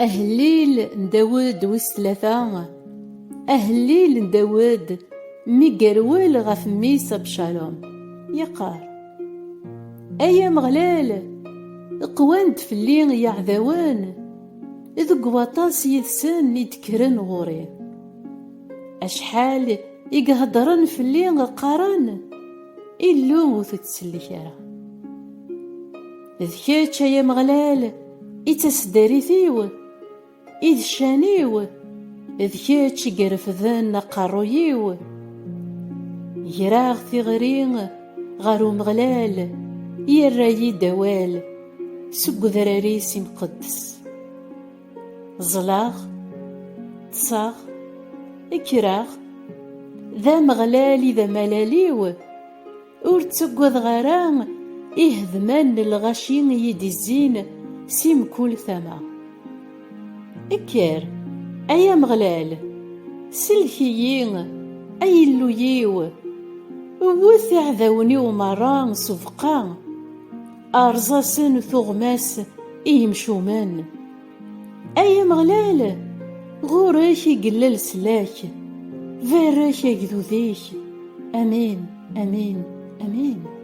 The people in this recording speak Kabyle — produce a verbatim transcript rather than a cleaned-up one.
Ahellil n Dawed wis tlata. Ahellil n Dawed mi yerwel ɣef mmi-s Abcalum, yeqqar: Ay Ameɣlal, qwan-d fell-i yiɛdawen, deg waṭas yid-sen i d-kkren ɣur-i. Acḥal i iheddren fell-i qqaren: Illu ur t-ttsellik ara. D kečč, ay Ameɣlal, i d taseddarit-iw, i d ccan-iw, d kečč i irefden aqerruy-iw. Greɣ tiɣri ɣer Umeɣlal, yerra-yi-d awal seg udrar-is imqeddes. Ẓẓleɣ, ṭṭseɣ, kkreɣ, d Ameɣlal i d amalal-iw, ur ttaggadeɣ ara ihedman n lɣaci i yi-d-izzin si mkul tama. Kker, ay Ameɣlal, sellek-iyi, ay Illu-yiw, wwet iɛdawen-iw merra s ubeqqa, erẓ-asen tuɣmas i yimcumen. Ay Ameɣlal, ɣur-k i yella leslak, barek agdud-ik. Amin, amin, amin.